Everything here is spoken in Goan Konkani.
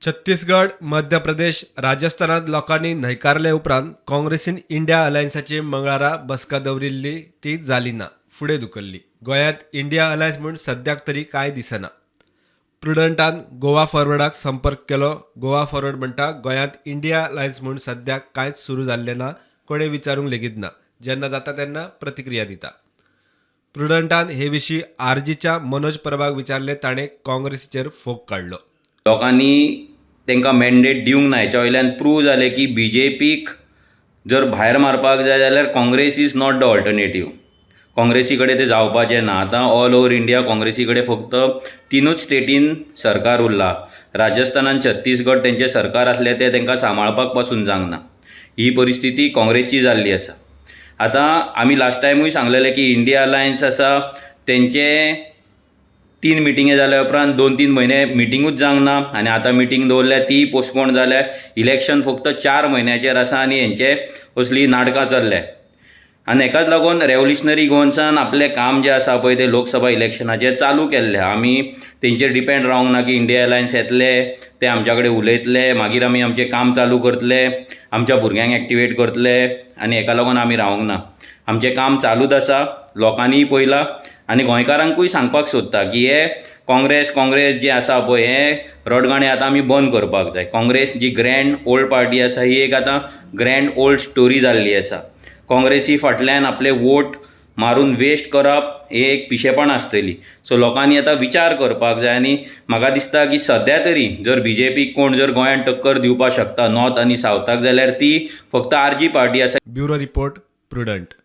छत्तीसगड, मध्य प्रदेश, राजस्थानात लोकांनी न्हयकारले उपरांत काँग्रेसीन इंडिया अलायन्साची मंगळारा बसका दवरिल्ली ती जाली ना, फुडें धुकल्ली. गोंयांत इंडिया अलायन्स म्हूण सद्याक तरी कांय दिसना. प्रुडंटान गोवा फॉरवर्डाक संपर्क केलो. गोवा फॉरवर्ड म्हणटा, गोंयांत इंडिया अलायन्स म्हूण सद्याक कांयच सुरू जाल्लें ना, कोणें विचारूंक लेगीत ना. जेन्ना जाता तेन्ना प्रतिक्रिया दिता. प्रुडंटान हे विशीं आरजीच्या मनोज परबाक विचारले, ताणें काँग्रेसीचेर फोग काडलो. लोकांनी तांकां मॅन्डेट दिवंक ना हेच्या वयल्यान प्रूव जालें की बीजेपीक जर भायर मारपाक जाय जाल्यार Congress is not the alternative. काँग्रेसी कडेन तें जावपाचें ना. आतां ऑल ओवर इंडिया काँग्रेसी कडेन फक्त तिनूच स्टेटीन सरकार उरलां. राजस्थानान, छत्तीसगड तेंचें सरकार आसलें, तें तांकां सांबाळपाक पासून जावंक ना. ही परिस्थिती काँग्रेसची जाल्ली आसा. आतां आमी लास्ट टायमूय सांगलेलें की इंडिया अलायन्स आसा तेंचे तीन मिटिंगे जाल्या उपरांत 2-3 म्हयने मिटिंगूच जावंक ना आनी आतां मिटींग दवरल्या ती पोस्टपोन जाल्या. इलेक्शन फक्त 4 म्हयन्याचेर आसा आनी हेंचे असली नाटकां चल्ल्या आनी हेकाच लागून रेवोल्युशनरी गोवन्सान आपलें काम जें आसा पळय तें लोकसभा इलेक्शनाचें चालू केल्लें. आमी तेंचेर डिपेंड रावंक ना की इंडिया अलायन्स येतले, ते आमच्या कडेन उलयतले, मागीर आमी आमचें काम चालू करतले, आमच्या भुरग्यांक एक्टिवेट करतले आनी हेका लागून आमी रावंक ना. आमचें काम चालूच आसा. लोकांनीय पळयलां आनी गोंयकारांकूय सांगपाक सोदता की हे काँग्रेस काँग्रेस जे आसा पळय, हें रडगाणें आतां आमी बंद करपाक जाय. काँग्रेस जी ग्रँड ओल्ड पार्टी आसा, ही एक आतां ग्रँड ओल्ड स्टोरी जाल्ली आसा. काँग्रेसी फाटल्यान आपले वोट मारून वेस्ट करप हें एक पिशेपण आसतली. सो लोकांनी आतां विचार करपाक जाय आनी म्हाका दिसता की सद्या तरी जर बीजेपीक कोण जर गोंयांत टक्कर दिवपाक शकता नॉर्थ आनी सावथाक जाल्यार ती फक्त आरजी पार्टी आसा. Bureau report, Prudent.